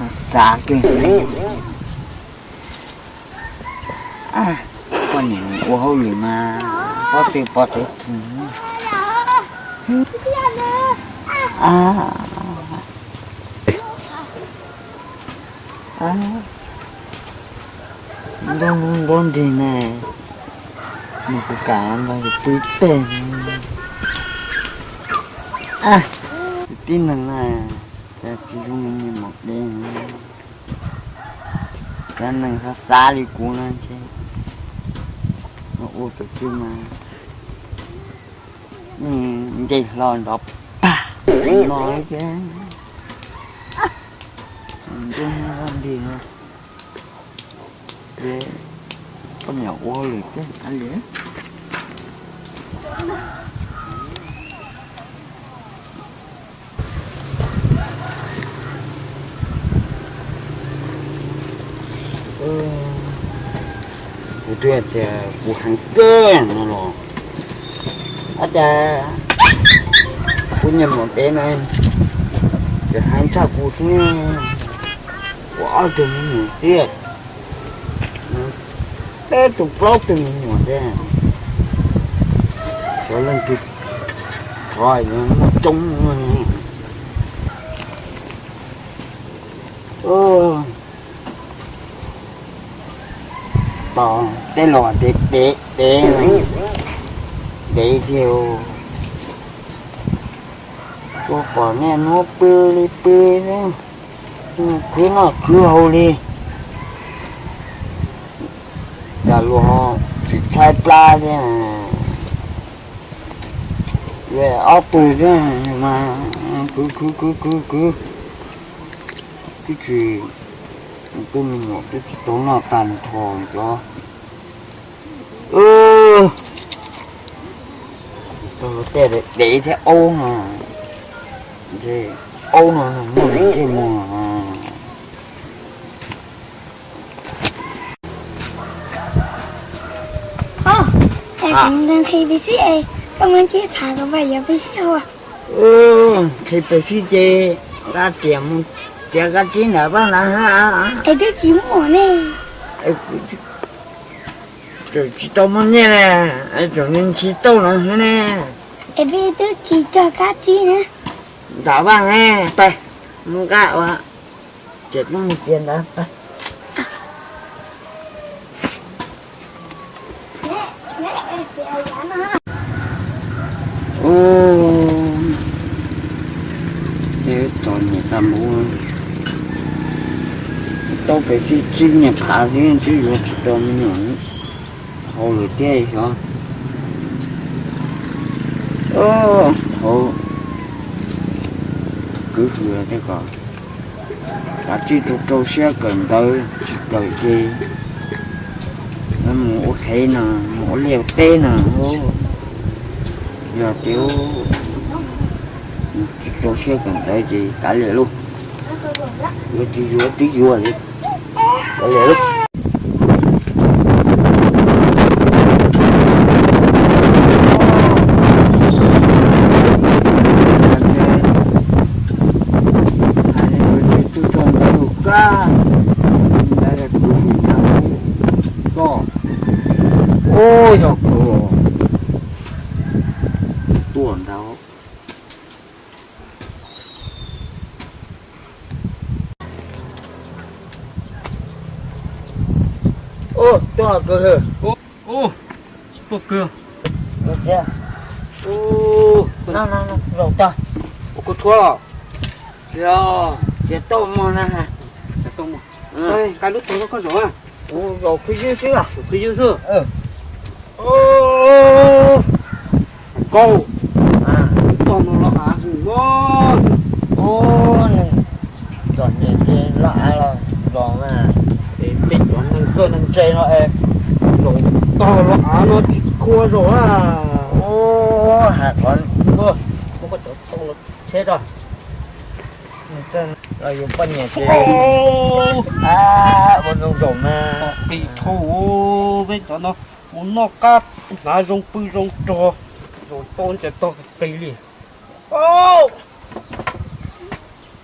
Xav kawg. Poj niam ua hauj lwm mas pob tw pov tsev txheej. Nrog nrog nrig ne, nws kuv kam nrog yus pw tej. Kwv tij neeg na, cas tsis zoo li niag maum dev. Cov neeg xav xav li kuv no ntshe ua tus twg mas nce hlo nrov pag no thiab. Ntuj, nrig no, poj niam ua hauj lwm thiab li. Kuv twb tias kuv heev kawg no los, ua cas kuv niag maum dev no tseem heev tshaj kuv xwb. Ua ob tug me nyuam thiab, peb tug plaub tug me nyuam thiab, xyov leej twg thov muaj coob. Tos tej laus tias dev dev, dev tiag. Ua pom niaj hnub pw li pw xwb, khwv noj khwv haus li. Cas luag tsis tshaib plab thiab, ob tug thiab mas khwv khwv khwv khwv khwv, twb tsis, tus me nyuam twb tsis tau noj tag nrho cov. Tej dev thiab aub no, aub no muaj ntsej muag. Nqhis pes xib es koj muab ntsib phav kom pab yuav pes xib hau. Nqhis pes xib ces nqa riam mus txiav kab tsib nram vaj ntawd. Es twb tsis muaj ne. Tsis tau muaj nyiaj, tseem ntshis tauj no ne. Es peb twb tsis cog kab tsib na. Nram vaj ne, pab mus nqa ua, ces peb mus txiav ntawd. Ub, ces txom nyem tag npaum, tau pes xib tsib niag phav xwb twb yuav tsis tau me nyuam hau lawm thiab xyov. Thaum kwv hwm tias kom kav tsij rau rau siab kawm ntawv, tsis kawm ces mus ua qhev no, mus ua liaj ua teb no. Yog tias tsis rau siab kawm ntawv ces kav liam lauj, yuav tsis yuav twb yuav li, kav liam lauj. Hais li tus txog ntawd lus kab, ntawd kuv hwm tag koj, ub, yog kuv tuaj ntawd. Ub, tuaj kawg. Ub, tuaj kawg. Ub, zaum tag. Ua kua tshuab los? Tsis tau muag na. Tsis tau muag. Nqa lub tog rau koj zaum. Kuv zaum khwv ywg xwb. Khwv ywg xwb. Nkauj, lub tog no los av hwm mog. Ub, neeg txom nyem ces los av los zaum mas. Es peb cov neeg txawj neeg ntse no es zaum tog los av no tsis khua zaum a. Ub, has qhov muab koj cov tau los tsheb rau. Los yus poj niam ces ua zoo zaum mas. Qis dhau, peb cov no mus noj qab hnav zoo pw zoo rog, zaum tau ntsais tog qis li.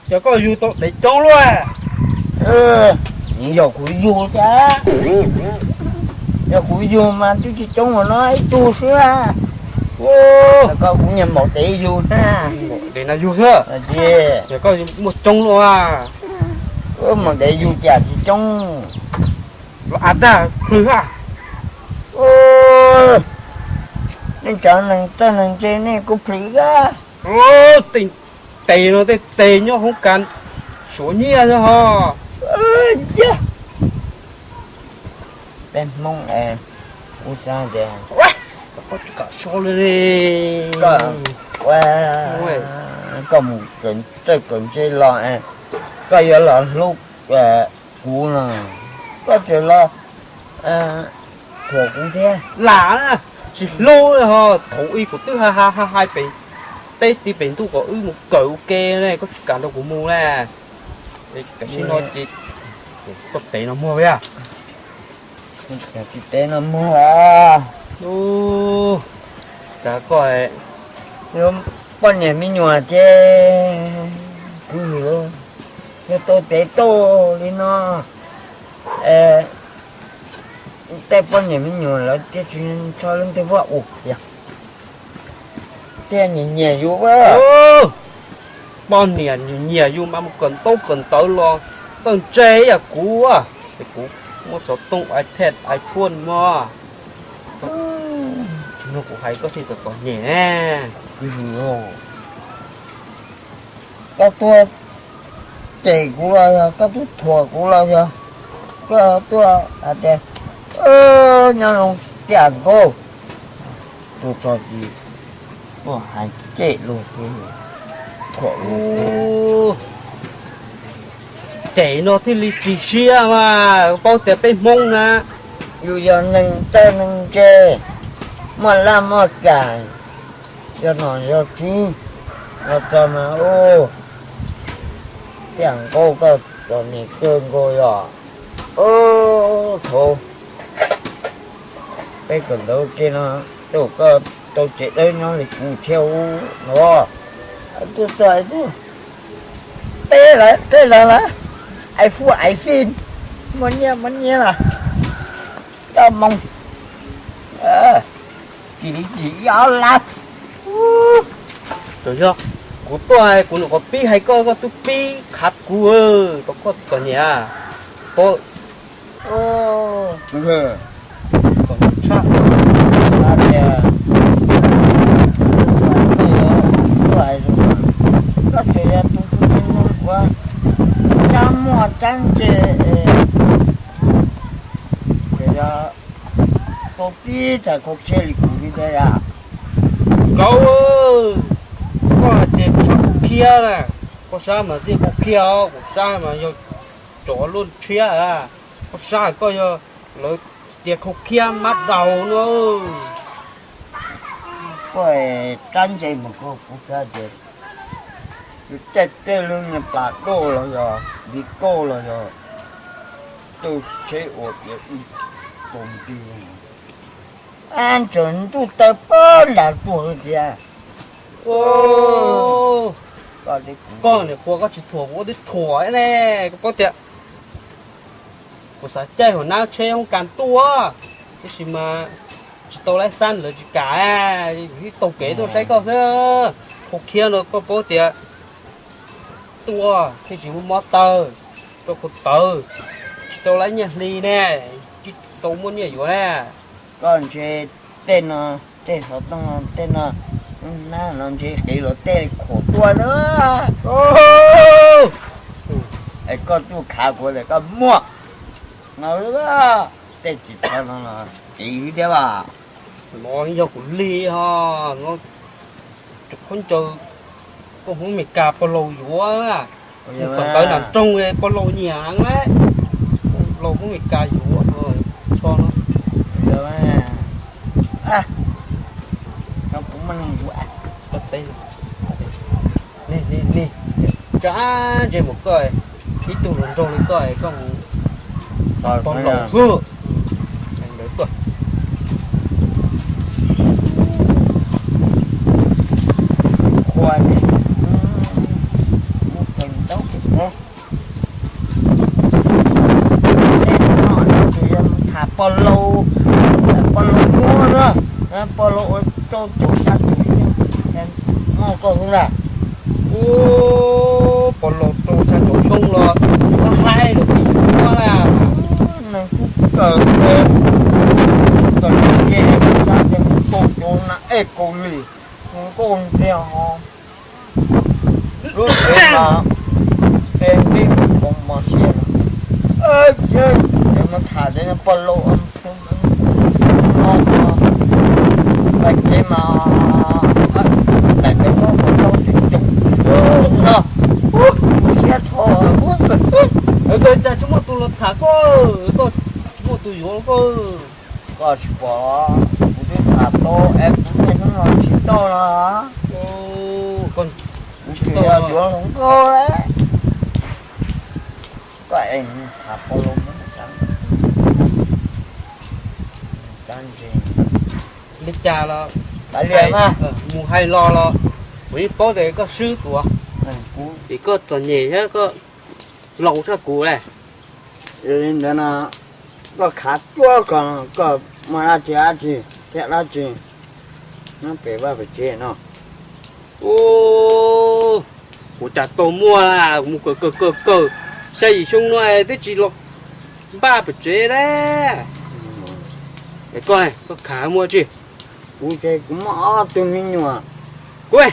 Ces koj yug tau dev coob luaj. Nws yog kuv yug thiab. Yog kuv yug mas twb tsis coob ua no ib tug xwb. Koj kuv nyiag maum dev yug na. Maum dev no yug xwb. Yog koj muaj coob luaj. Maum dev yug cas tsis coob. Los av tag plhws haj. Nej cov neeg txawj neeg ntse nej kuj plhws thiab. Tej tes no tej tes nyob hoob kas suav nyiaj xwb ho. Peb Hmoob es, ub, xav tias koj tsis kam so li. Koj mus txawj kawm ntse los, koj yuav los hlub kuv no, koj tseem los thuam kuv thiab. Lam, tsis hlub li ho, thaum ub kuv twb hais hais pem teb ti pem ntuj kom wb mus kawm ua ke ne, koj tsis kam nrog kuv mus na. Tam sim no ces koj tev no muag yaj. Tsis tev no muag. Ub, tas koj, poj niam me nyuam ces kwv hwm, yog tau tev tau li no, tej poj niam me nyuam lawv thiaj tsis tso leej twg vaj ua yog thiaj nyiam nyiam yus. Poj niam nyiam nyiam yus mas mus kawm ntaub kawm ntawv los txawj ntse yam kuv, ces kuv muab xov tooj iPad iPhone mog. Tsis yog kuv hais koj thiaj txom txom nyem. Koj tuaj cem kuv los yog koj tuaj thuam kuv los yog koj tuaj hais tias nyob zoo tiag Nkauj, tuaj tso tsis tuaj hais cem luag, thuam luag. Cem no thiaj li tsis siab mas, paub tias peb Hmoob na, yus yog neeg txawj neeg ntse, muaj laj muaj kam, yog nom yog tswv los txog mas, ub, tiag Nkauj koj txom nyem kawg nkaus yog. Thaum peb kawm ntawv ua ke no, thaum koj tau tsev dawb nyob li kuv thiab ub no, tuaj txog tuaj, peb lawv tej lawv lawm, ai fuj ai fij, muaj nyiaj muaj nyiaj los coj moo, tsis li tsis ib ob lab. Txawm yog kuv tuaj kuv nyuam qhuav pib hais koj, koj twb pib khav kuv, koj txom nyem. Txom nyem tshaj. Xav tias koj tseem yog tus tub tub ntxub ua tsab muaj tsab ntse, tseem yog tau tib txhais khaub khiab li kuv li ntawd yom. Nkauj, koj hais tias tshaj khaub khiab na, koj sab mas tiaj khaub khiab os, kuv sab mas yog cov luaj tshiab. Koj sab koj yog lawv tias khaub khiab mab daus no. Koj tsab ntse mas koj kuv xav tias yus caij tej lub niag plas dauj los yog li kauj los yog tej tsheb uas tias ib tug nti, ab, tsaus ntuj taw pob nram tuag tias. Koj niam qhuas koj tsis thuam kuv ua twb thuam ne, koj paub tias kuv xav caij hauv nab tsheb hoob kas tuaj, tab sis mas tsis tau laib xab lawv tsis kam, kuv thiaj taug kev tuaj saib koj xwb. Khaub khiab no koj paub tias tuaj thiaj tsis muaj mob tawg, rau qhov tawv tsis tau laib nyiaj hli ne, tsis tau muaj nyiaj yuav ne. Koj ntshe tej no, tej xov tooj no, tej no, nab no ntshe qiv los tej khuam tuaj na. Es koj tuaj khav kuv tias koj muaj no, tej tsis txhob no los qiv thiab as. No yog kuv li ho, no cov khaub ncaws koj Hmoob Amelikas pog laus yuav, kawm ntawv nram nroog pog laus nyiam heev, pog laus Hmoob Amelikas yuav, tsho no. Tsab ntse mus koj, ib tug hluas nraug li koj, koj mus pog laus xwb. Ntawd tuaj. Qhua ne, muab kawg ntaub kawg teb. Pog laus ua rau cov xya caum xyoo, muaj koj hlub na. Ub, pog laus rau xya caum xyoo los muab haib lawm tsis muab na. Neeg kub kawg, kawg ces xya caum xyoo cov na ej kaus lim, nkauj ntiag ho. Lub tsev mas, es peb mus koom mos siab no, ces mus tham cov pog laus no, pais kev mas, daim pem muab pog laus tsis coob no, siab rho. Cas tsis muaj tus los tham koj, tsis muaj tus yuav koj. Koj tsis pom, kuv twb tham tau es kuv niaj hnub no tsis tau no. Kuv tsis yog yuav hluas nkauj. Koj es tham pog laus muab, li cas los mus hais los los kuv yeej paub tias koj swb kuv, vim koj txom nyem thiab koj laus tshaj kuv lawm. Yog li ntawd no, koj khav cuab ko, koj muaj dab tsi dab tsi thiab dab tsi nyob pem vaj pem tsev no? Ub, kuv cas tau muaj, mus kawm kawm kawm kawm xya yim xyoo no twb tsis los npaj pem tsev li. Es koj, koj khav muaj tsi? Kuv ces kuv muaj ob tug me nyuam. Kuv,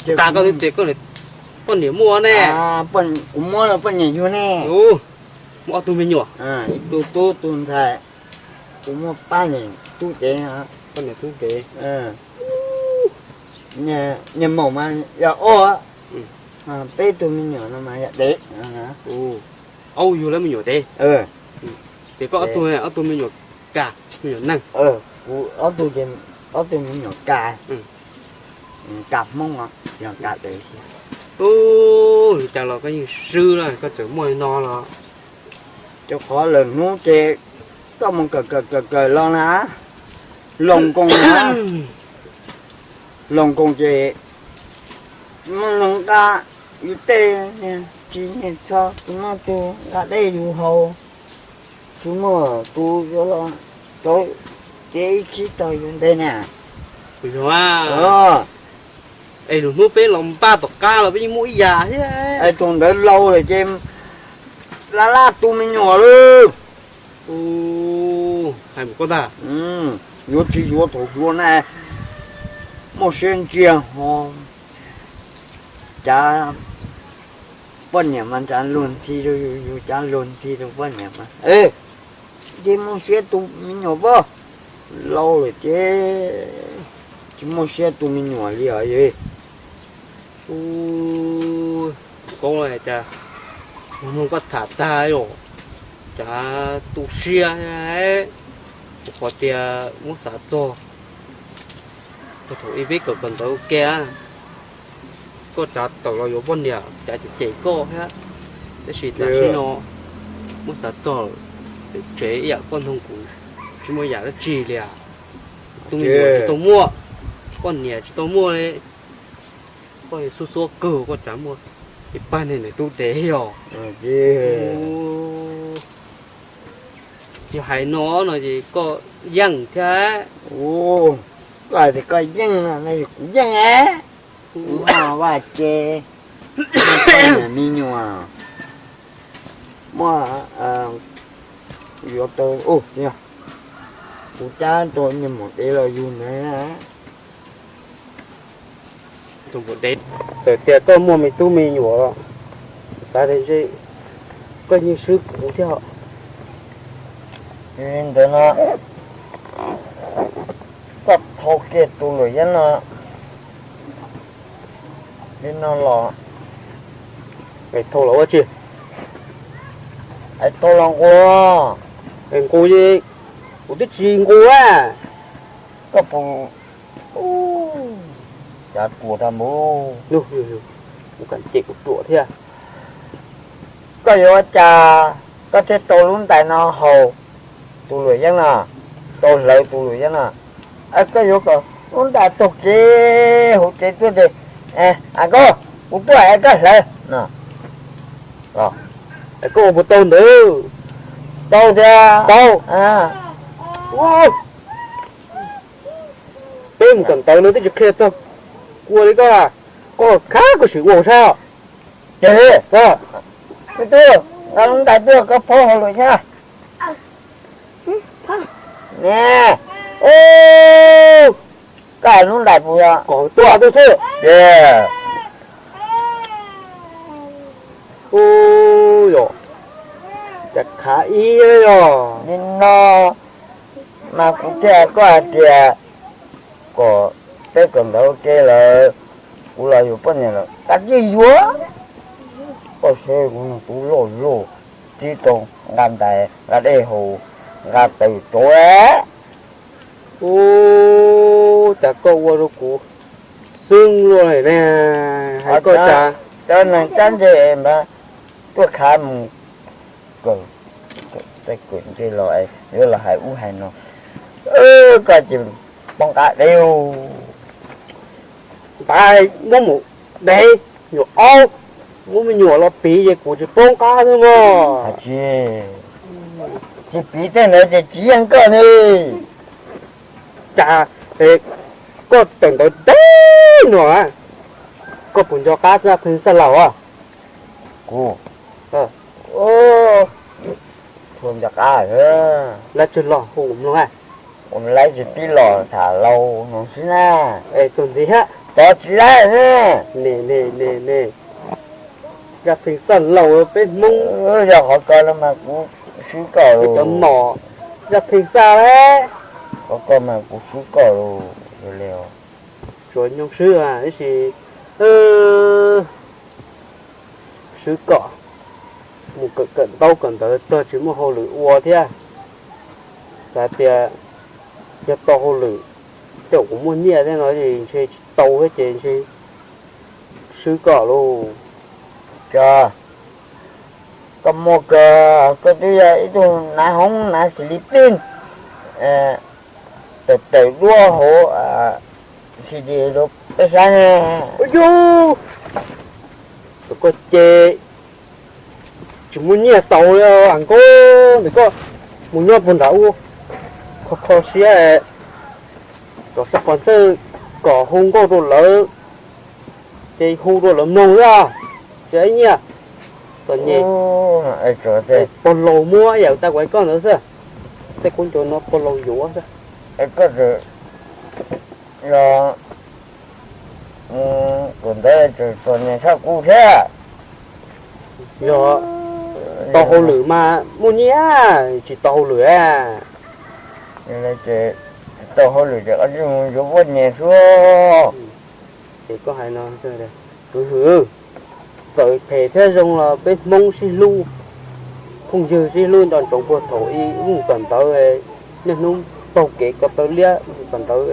tas koj twb tias koj niam muaj ne. Kuv muab los poj niam yug ne. Muaj ob tug me nyuam, ib tug tub tus ntxhais. Kuv muaj pab niam tub dev, pab niam tub dev. Niag maum mas yog ob, peb tug me nyuam no mas yog dev. Aub, yug lawv me nyuam dev. Ces koj ob tug, ob tug me nyuam kas, me nyuam neeg? Kuv ob tug, ob tug me nyuam kas, kas Hmoob, yog kas dev. Ub, li cas los koj yeej swb na, koj tseem muaj li no los. Rau qhov lawm hnub ces koj mus kawm kawm kawm kawm los na, loos koos na, loos koos ces muaj neeg nqa yus tej niag ris niag tsho, tsis muaj tus nqa dej yus haus, tsis muaj tus yuav los rau kev ib khib tau yus nte na. Es lwm hnub peb los npaj tom qab los peb yeej muaj ib yam thiab. Es tus ntawd laus lawm ces laj laj tu me nyuam lawm. Hais mus koj ntag. Yuav tsis yuav thaum hluas na, muaj siab ntsia ho. Cav poj niam mas ntshav luag nthi rau yus, yus cav luag nthi rau poj niam mas. Ces muaj siab tu me nyuam pab, laus lawm ces tsis muaj siab tu me nyuam li os. Ub, koob, cas mloog koj tham tag os, cas tu siab, qhov tias muab xav txog thaum ib peb kawm kawm ntawv ua ke, koj tsav tawm los yuav poj niam, cas cem cem koj thiab. Tab sis tam sim no muab xav txog, tsev ib yam koj nug kuv, tsis muaj yam dab tsi li as. Tus me nyuam tsis tau muaj, poj niam tsis tau muaj li. Koj xub xuab kawg koj tsav muaj ib pab niag niam tub dev os. Yog hais no no ces koj yeej thiab. Koj hais tias koj yeej no, kuv yeej. Kuv ho vaj tse, me nyuam, muaj, yuav tau, kuv cab tau niag maum dev los yug ntawd. Txawm tias koj muaj me tub me nyuam, xav tias ntshe koj yeej swb kuv thiab. Li ntawd no, koj thau kiag tus luam yeeb no, li no los, es thau los ua tsi? Es thau los nqus. Es nqus, kuv twb tsis nqus a. Koj puas, cas ruam tag npaum, kuv kam cem kuv ruam thiab. Koj yuav ua cas koj thiaj tau lub ntais no haus tus luam yeeb no, tau hlawv tus luam yeeb no? Koj yuav kom lub ntais taug kev hauv tsev tuaj ces, a koj, kuv tuaj es koj hlawv no. Koj ua puas tau ntawd? Tau tiag. Tau. Ua, Mus kawm ntawv no twb tsis qhia txog ua li koj, koj khab koj sim ua saib os. Ces, tus tub, nqa lub ntais tuaj koj phob hauv lawm thiab. Ne, koj lub ntais puas yog kom tuaj tuaj xwb. Ces, u, yog, cas khav ib yog li no mas kuv thiaj koj hais tias kom peb kawm ntawv ua ke lawm, kuv los yuav poj niam lawm, koj tsis yuav. Koj saib kuv tus loj loj, tib tau nqa ntais nqa dej haus, nqa taws tsov. Ub, cas koj ua rau kuv xwb luaj ne, hais koj cas. Cov neeg cab ntsej mas tuaj khav mus kawm, kawm ntsej los yuav los hais ub hais no, koj ces poob qab deb. Npaj muab mus dev, nyuam aub, muab me nyuam los piv ces kuv tsis poob qab xwb mog. Tsis, tsis piv tej ntawd ces tsis yeej koj li. Cas koj tawm ntawv teb no, koj puas nco qab Zaj Pheej Xaj Laus? Kuv, tsis nco qab. Lawv tsis los hu mloog, lawv tsis tib los tham laus no xwb na. Es tus ntxiv, tod tsis laib ne. Zaj Pheej Xaj Laus peb Hmoob, yog qhov ko los mas kuv swb koj, cov mom Zaj Pheej Xaj, qhov ko mas kuv swb koj lauj. Tsuas nyoog swb tab sis swb kom mus kawm kawm ntaub kawm ntawv txog tsis muaj hauj lwm ua thiab. Xav tias yog tau hauj lwm, tej zaum kuv muaj nyiaj thiab no es ntshe tsis tau thiab ces ntshe swb kom lauj. Koj muaj kawg, koj twb yog ib tug nav hoob nav xis li pij, tawm tawm duab hauv xis li rau peb saib ne. Ua yus, thaum koj ces tsis muaj nyiaj tau li as nkauj, ntawm koj mus nyob puag nram ub, kho kho siab, kom xab pos ntxawj kom hu nkauj rau lawv, ces hu rau lawv mloog xwb, tsis ib nyiaj. Txom nyem, pog laus muab ib yam tag kuv hais koj ntawd xwb, tej kub ncua no pog laus yuav xwb. Koj tseem los mus kawm ntawv tseem txom nyem tshaj kuv thiab. Yog tau hauj lwm mas muaj nyiaj, tsis tau hauj lwm, tsis tau hauj lwm ces koj mus yuav poj niam xwb. Ces koj hais no, kwv hwm, txawm phem thiab zoo los peb Hmoob sib hlub, phooj ywg sib hlub nco ntsoov puag thaum ub mus kawm ntawv, niaj hnub taug kev ko taw liab mus kawm ntawv,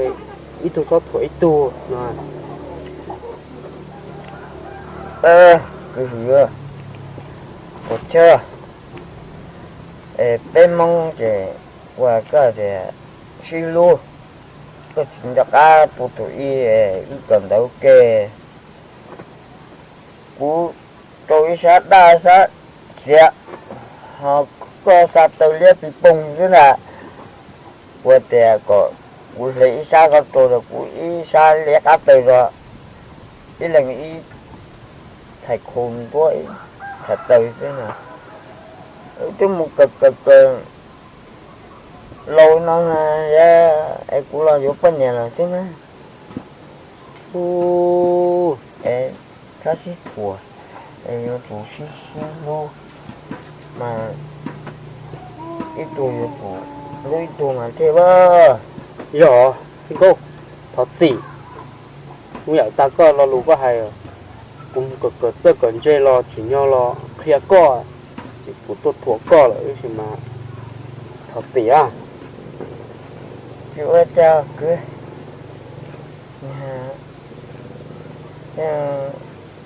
ib tug txhob thuam ib tug no. Kwv hwm, ua cas peb Hmoob ces ua koj tias sib hlub, koj tsis nco qab tus tus ib, wb kawm ntawv ua ke, kuv rau ib sab daj sab xiav, ho koj xa taw liab pis poog xwb ntag. Ua tias kom kuv hle ib sab koj rau, kuv ib sab liab qab taw rau, ib leeg ib txhais khau ntuab ib txhais taw xwb na. Wb twb mus kawm kawm kawm laus no es kuv los yuav poj niam lawm xwb na. Ub, es txhob sib thuam, es yuav tsum sib sib hlub mas ib tug yuav tsum hlub ib tug mas thiaj. Yog, nkauj, thov txim, kuv yam tas koj lo lus koj hais, kuv mus kawm kawm txawj kawm ntse los tsim nyog los qhia koj, ces kuv tuaj thuam koj lawm tab sis mas thov txim. Tsis ua cas kwv,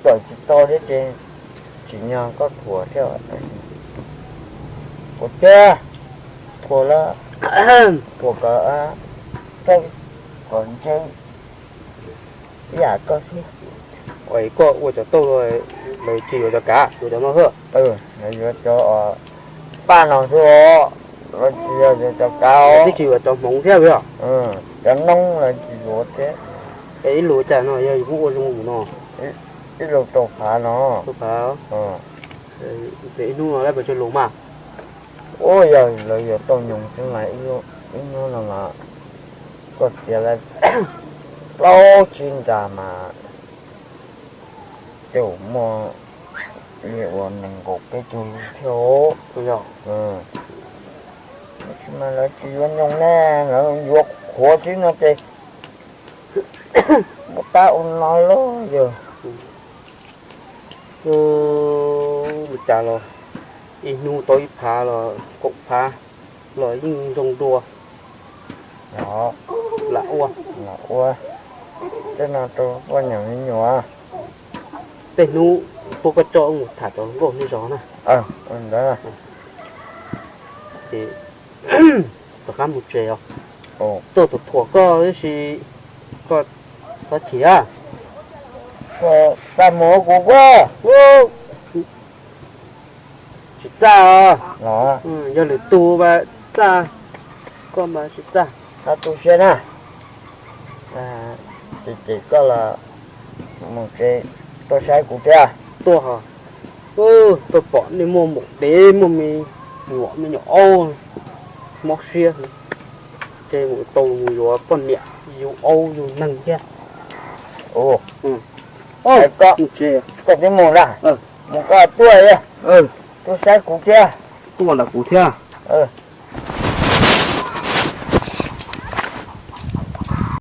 kawm tsis tau thiab ces tsim nyog koj thuam thiab. Ua cas thuam los thuam kom txawj kom ntse ib yam koj xwb. Koj ua cov tauj, lawv tsis yuav cov kav, yuav cov no xwb. Lawv yuav cov paj no xwb os, lawv tsis yog yuav cov kav, twb tsis yuav cov hmoov thiab os. Cov noob los tsis yuav thiab. Es ib lus cas no yog yus muab ua zoo yus no? Ib lus rau phav no. Rau phav. Ces ib hnub no lawv puas tsawg lus mas? Ua yog lawv yuav tau nyoos xwb mas ib hnub no mas koj txiav lawv plaub tsib nra mas ces muaj li uas nees nkaum peb caug lus thiab. Tab sis mas lawv tsis yuav nyoos ne, lawv yuav qhuav xwb no ces muab tab ua no los yog li cas los ib hnub tau ib phav los kaum phav los yeej zoo dua. Lam ua, lam ua tej no rau poj niam me nyuam. Tej hnub tuaj koj coj wb mus tham cov hluas nkauj nej zos na. Ntawd ces tom qab mus tsev os. Tuaj thuam thuam koj tab sis koj txhob chim. Txaj muag kuv koj. Tsis txaj os. Yog lwm tus mas txaj, koj mas tsis txaj. Koj tu siab na. Ces ces koj los mus tsev, tuaj saib kuv thiab. Tuaj, tuaj pom nej muaj maum dev muaj me nyuam me nyuam aub, mob siab. Ces mus tau mus yuav poj niam yug aub yug neeg thiab. Koj twb mus na, mus koj tuaj, tuaj saib kuv thiab. Tuaj ntawm kuv thiab.